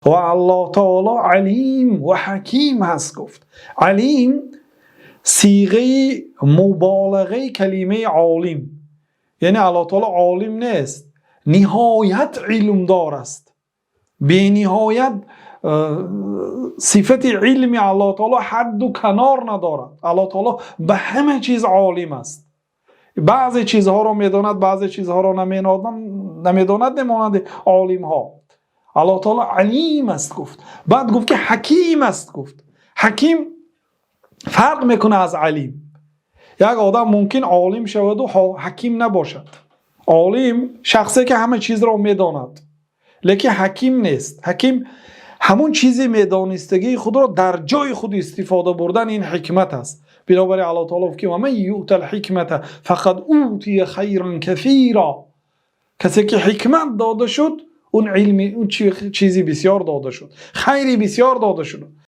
Ва Аллоҳ таъоло Алим ва Ҳаким ҳаст, гуфт. Алим сиғаи муболағаи калимаи Олим, яъне Аллоҳ таъоло олим нест, ниҳоят илмдор аст. Бениҳоят сифати илми Аллоҳ таъоло ҳад ва канор надорад. Аллоҳ таъоло ба ҳама чиз олим аст. Баъзе чизҳоро медонад, баъзе чизҳоро намедонад, намонанди олимҳо. Аллоҳ таъоло Алим аст, гуфт. Баъд гуфт, ки Ҳаким аст, гуфт. Ҳаким фарқ мекунад аз Алим. Як одам мумкин олим шавад ва ҳаким набошад. Олим шахсе ки ҳама чизро медонад, лекин ҳаким нест. Ҳаким ҳамон чизе медонистагии худро дар ҷои худ истифода бурдан, ин ҳикмат аст. Бинобар ин Аллоҳ таъоло гуфт ки: ومن يؤت الحكمة فقد أوتي خيرا كثيرا. Касе ки ҳикмат дода шуд, он илми он чизи бисёр дода шуд, хайри бисёр дода шуд.